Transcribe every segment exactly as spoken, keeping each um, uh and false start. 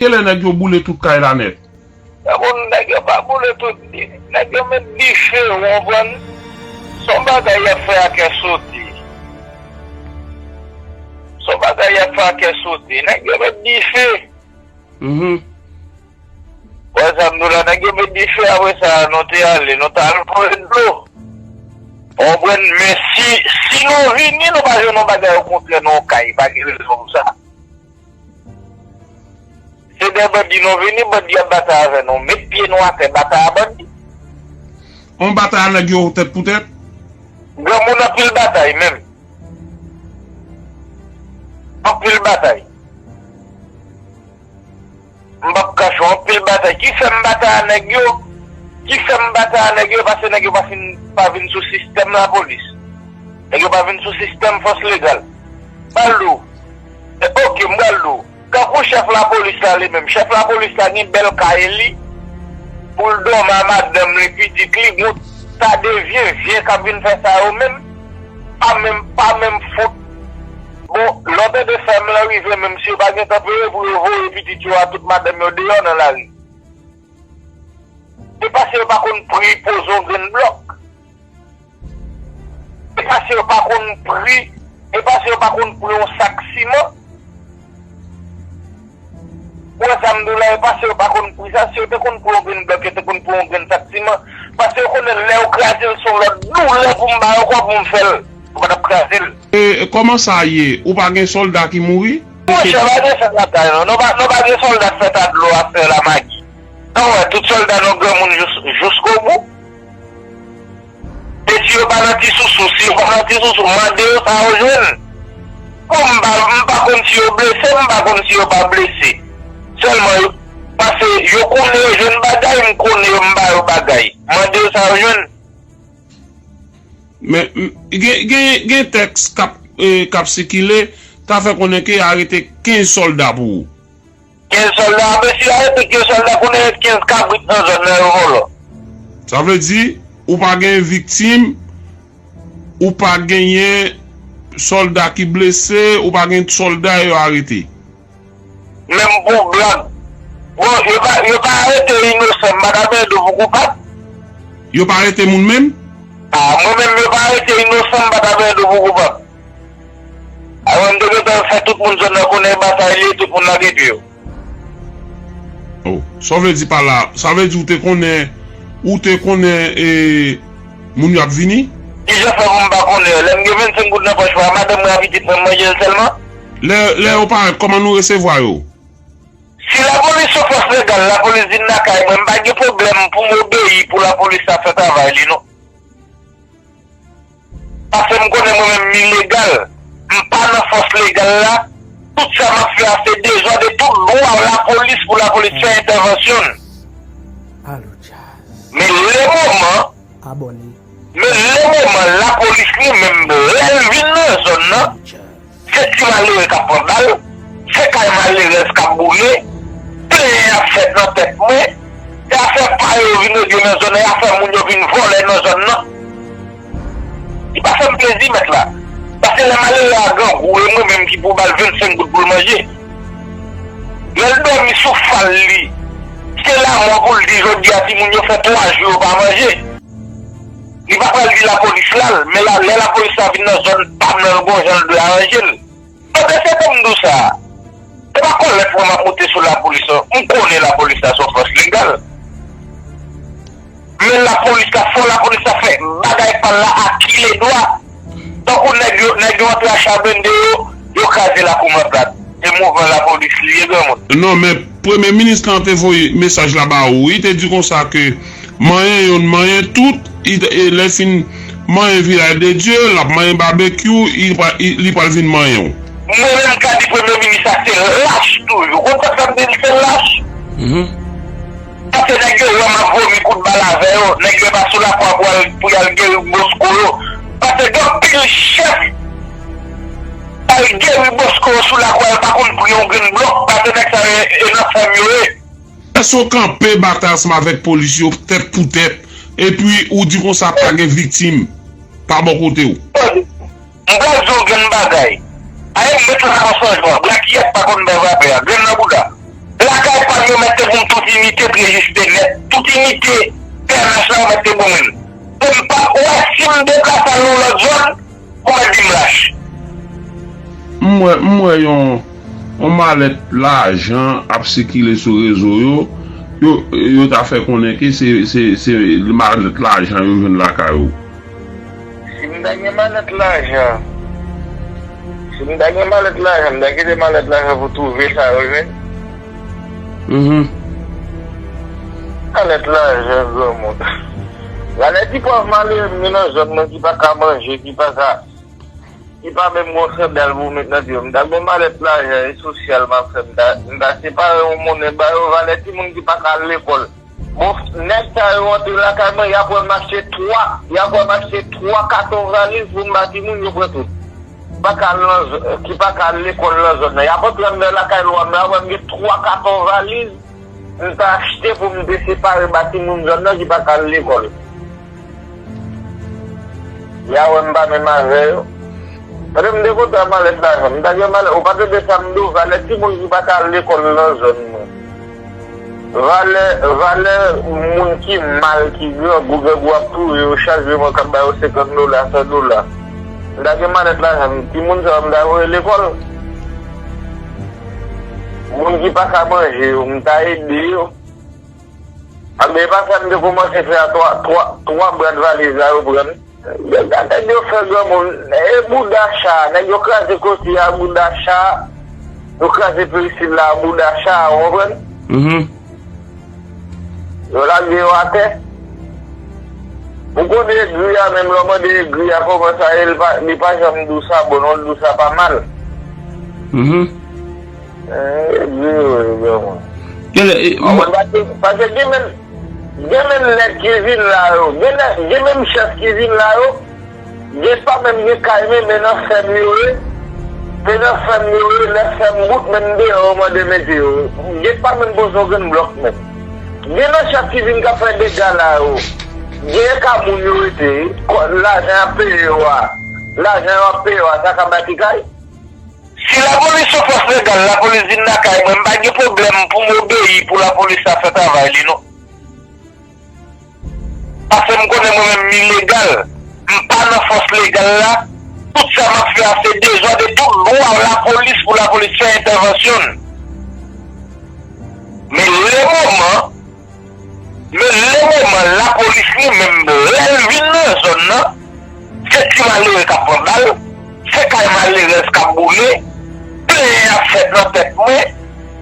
Genlè nèg yo boule tout kay la nèt. Bon, nèg yo pa boule tout. Nèg yo met dife, ou konprann? Se yon bagay y ap fè a kè sote. Se yon bagay y ap fè a kè sote. Nèg yo met dife. Mhm. Wè sa m di w la, nèg yo met dife, apre sa, nou te ale, nou t al voye dlo. Ou konprann? Men si, si nou vini, nou pa jwenn yon bagay, okontrè, nan yon kay, pa gen rezon pou sa. Se de bandi nou vini, bandi ap batay avè nou. Met pye nou atè, batay a bandi. On batay a nèg yo tèt pou tèt? Granmoun anpil batay menm. Anpil batay. M p ap kache w, anpil batay. Ki fè m batay a nèg yo? Ki fè m batay a nèg yo? Paske nèg yo pa fin, pa vin sou sistèm lapolis. Nèg yo pa vin sou sistèm fòs legal. M pral di w. E, oke, m pral di w. Kankou chèf lapolis la li menm. Chèf lapolis la gen bèl kay li. Pou l dòmi a madanm li, pitit li, gon ta de vye, vye k ap vin fè sa yo menm. Pa menm, pa menm fout. Bon, lè w tande fèm lan rive, menm si yo pa gentan peye pou yo voye pitit yo a tout madanm yo deyò nan lari. E paske yo pa konn pri poze yon grenn blòk. E paske yo pa konn pri, e paske yo pa konn pri yon sak siman. Ou wè sa m di w la, e paske yo pa konn pri sa, si yo te konn pri yon grenn blòk, yo te konn pri yon grenn sak siman. Paske yo konnen lè yo kraze l, se yon lòt doulè pou m ba yo kò pou m fè l. Yo pa t ap kraze l. E kòman sa ye? Ou pa gen sòlda ki mouri? Monchè, pa gen sa lakay nou. Nou pa, nou pa gen sòlda k fèt a dlo, a fè lamagi. An wè, tout sòlda nou granmoun jous, jouskobou. E si yo pa nan ti sousou, si yo pa nan ti sousou, mande yo sa yo jwenn. Bon, m pa, m pa konn si yo blese, m pa konn si yo pa blese. Sèlman, yo, paske yo konnen yo jwenn bagay, m konnen yo, m ba yo bagay. Mande yo sa yo jwenn. Men, m, gen, gen, gen tèks k ap, e, k ap sikile, ta fè konnen ke arete kenz sòlda pou ou. Kenz sòlda, mesye arete kenz sòlda, konnen ret kenz kabrit nan zòn nan yo vòlò. Sa vle di, ou pa gen viktim, ou pa genyen sòlda ki blese, ou pa gen sòlda yo arete. Menm pou blag. Bon, yo pa, yo pa arete inosan, m pa ta benyen dlo pou koupab. Yo pa arete moun menm? A, mwen menm, yo pa arete inosan, m pa ta benyen dlo pou koupab. Avan m te gentan fè tout moun zòn nan konnen batay li, tout moun lage pye yo. Oh, sa w vle di pa la? Sa vle di ou te konnen, ou te konnen, e, moun yo ap vini? Kijan fè pou m pa konnen? Lè m gen vennsenk goud nan pòch mwen, madanm mwen ak pitit mwen, m manje l sèlman. Lè, lè yo parèt, kòman nou resevwa yo? Si lapolis se fòs legal, lapolis vin lakay mwen, m pa gen pwoblèm pou m obeyi pou lapolis la fè travay li, non. Paske m konnen mwen menm m ilegal. M pa nan fòs legal la. Tout sa m ap fè a se dezòd e tout dwa lapolis pou lapolis fè entèvansyon l. Alo djaz. Men le moman, Abòne. Men le moman lapolis li menm lè l vin nan zòn nan, Alo djaz. Se ti malere k ap pran bal, se kay malerèz k ap boule, plenyen ap fèt nan tèt mwen, e afè pa yo vin regle nan zòn nan, e afè moun yo vin vòlè nan zòn nan. Li pa fè m plezi, mèt la. Paske lè malere a grangou, e mwen menm ki pou ba l vennsenk goud pou l manje. Lè l dòmi sou fal li, se lamò pou l di jodi a timoun yo fè twa jou yo pa manje. Li pa pral di lapolis la l, men la, lè lapolis la vin nan zòn pa m nan, l gon jan l dwe aranje l. Ebyen, se pou m di w sa. Se pa kòlèt mwen m ap moute sou lapolis, non. M konnen lapolis la se yon fòs legal. Men lapolis la, fò lapolis la fè bagay pa l la akiledwa. Tankou nèg yo, nèg yo antre a cha blende yo, yo kraze lakou mwen plat. Se mouvman lapolis li ye, granmoun. Non, men Premye Minis lan te voye mesaj la ba ou wi, te di konsa ke manyen yonn, manyen tout, i, e, lè fin manyen Vilaj de Dye, l ap manyen babekyou, i, pa- i, li pral vin manyen w. Mwen menm ka di Premye Minis la se lach toujou. Ou konn sa k fè m di l se lach? Mhm. Paske nèg yo wè m ap vomi kout bal avè yo, nèg yo pa sou lakwa pou al, pou y al geri bosko yo. Paske gen anpil chèf k al geri bosko yo sou lakwa yo pa konn pri yon grenn blòk, paske nèg sa yo e nan fèm yo ye. Èske w kanpe batay ansanm avèk polis yo tèt pou tèt, epi ou di konsa pa gen viktim pa bò kote w? M pral di w grenn bagay. Ayè m met lakòs anjwa, blakiyèt pa konn bay vapè a, grenn nan bouda. E Lakay pa m yo mèt te pou m tout inite te rejiste nèt. Tout inite T N H la yo mèt te pou mwen. Pou m pa wè si m deplase al nan yon lòt zòn, pou mèt di m lach. M wè, m wè yon, yon malèt lajan ap sikile sou rezo yo. Yo, yo ta fè konnen ke se, se, se malèt lajan yo jwenn lakay ou. Si m ta gen malèt lajan, si m ta gen malèt lajan, m ta kite malèt lajan pou twouve sa yo jwenn. Mhm. Malèt lajan, granmoun. Valè ti pòv malere m gen nan zòn mwen ki pa ka manje, ki pa ka, ki pa menm gon sandal pou met nan pye yo. M ta gen malèt lajan e sosyal m ap fè. M ta, m ta separe yon monnen ba yo, valè timoun ki pa ka al lekòl. Bon, nèg sa yo antre lakay mwen, y ap wè m achte twa, y ap wè m achte twa katon valiz pou m ba timoun yo pran tout. Pa ka al nan z-, ki pa ka al lekòl nan zòn nan. Y ap antre anndan lakay lwa m la, wè m gen twa katon valiz, m ta achte pou m te separe ba timoun zòn nan ki pa ka al lekòl. Y a wè m pa menm avè yo. Pandan m te kontan malèt lajan, m ta gen malèt, ou pa tande sa m di w, valè timoun ki pa ka al lekòl nan zòn mwen. Valè, valè moun ki mal, ki grangou, grangou ap touye yo chak jou, mwen k ap ba yo senkant dola, san dola. M ta gen malèt lajan, timoun sa yo m ta voye lekòl. Moun ki pa ka manje yo, m ta ede yo. Anben, e pa sa m te kòmanse fè a, twa, twa, twa brad valiz la yo pran. Gade nèg yo fè granmoun, e bouda cha, nèg yo kraze kote a bouda cha, yo kraze perisil la bouda cha, ou konprann? Mhm. Yo lage yo atè. Ou konnen egri a, menm lè w mande egri a kòman sa ye, li pa, li pa janm di w sa bon non, li di w sa pa mal. Mhm. Eh, egri yo ye, granmoun. Genlè, eh, mwen, paske, paske gen menm, gen menm nèg ki vin la yo, gen nèg, gen menm chèf ki vin la yo, gen pa menm gen kay men, men nan fèm yo ye, men nan fèm yo ye, lè fèm bout, menm deyò yo mande mete yo. Gen pa menm poze yon grenn blòk menm. Gen nan chèf ki vin k ap fè dega la yo, gen ka moun yo rete, kò, lajan y ap peye yo a, lajan yo ap peye yo a, sa ka bati kay? Si lapolis se fòs legal, lapolis vin lakay mwen, m pa gen pwoblèm pou m obeyi pou lapolis la fè travay li non. Paske m konnen mwen menm m ilegal, m pa nan fòs legal la, tout sa m ap fè a se dezòd e tout dwa lapolis pou lapolis fè entèvansyon l. Men le moman Men le moman lapolis li menm, lè l vin nan zòn nan, se ti malere k ap pran bal, se kay malerèz k ap boule, plenyen ap fèt nan tèt mwen,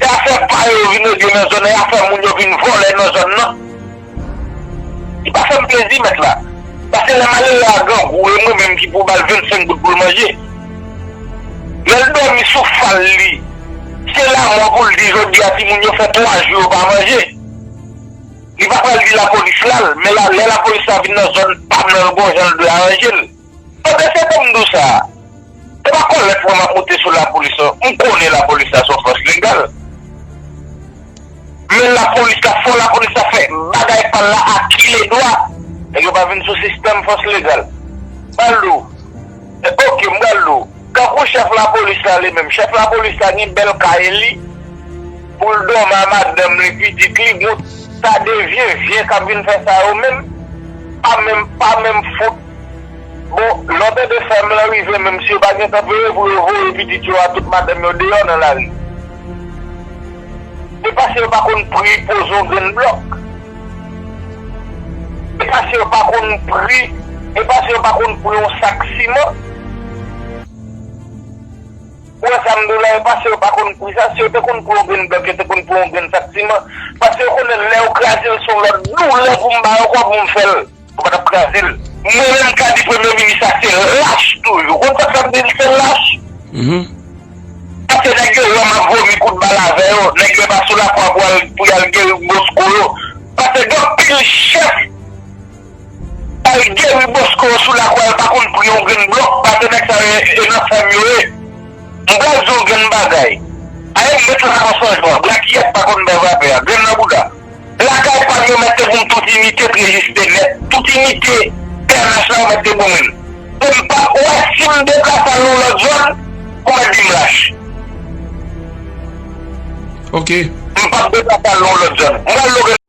e afè pa yo vin regle nan zòn nan, e afè moun yo vin vòlè nan zòn nan. Li pa fè m plezi, mèt la. Paske lè malere a grangou, e mwen menm ki pou ba l vennsenk goud pou l manje. Lè l dòmi sou fal li, se lamò pou l di jodi a timoun yo fè twa jou yo pa manje. Li pa pral di lapolis la l, men la, lè lapolis la vin nan zòn pa m nan, l gon jan l dwe aranje l. Pandan se tan m di w sa, se pa kòlèt mwen m ap moute sou lapolis non. M konnen lapolis la se yon fòs legal. Men lapolis la, fò lapolis la fè bagay pa l la akiledwa. Nèg yo pa vin sou sistèm fòs legal. Pral di w, E, oke, m pral di w. Kankou chèf lapolis la li menm. Chèf lapolis la gen bèl kay li pou l dòmi a madanm li, pitit li, gon ta de vye, vye k ap vin fè sa yo menm. Pa menm, pa menm fout. Bon, lè w tande fèm lan rive, menm si yo pa gentan peye pou yo voye pitit yo a tout madanm yo deyò nan lari. E pa si yo pa konn pri poze yon grenn blòk. E pa si yo pa konn pri, e pa si yo pa konn pri yon sak siman. Ou wè sa m di w la, e pa si yo pa konn pri sa, si yo te konn pri yon grenn blòk, yo te konn pri yon grenn sak siman. Paske yo konnen lè yo kraze l se yon lòt doulè pou m ba yo kòb pou m fè l. Ou pa t ap kraze l. Mwen menm m ka di premye minis la se lach toujou. Ou konn sa k fè m di l se lach? Mhm. Paske nèg yo wè m ap vomi kout bal avè yo, nèg yo pa sou lakwa pou al, pou y al geri bosko yo. Paske gen anpil chèf k al geri bosko yo sou lakwa yo pa konn pri yon grenn blòk, paske nèg sa yo e nan fèm yo ye. M pral di w yon grenn bagay. Aye m met lakwa san jwa, brakiyèt pa konn bay vrapè a, grenn nan bouda. Lakay pa m yo mèt te pou m tout inite te rejiste nèt. Tout inite T N H la yo mèt te pou mwen. Pou m pa wè si m deplase al nan yon lòt zòn, pou mèt di m lach. Ok. M p ap deplase al nan yon lòt zòn. M pral logè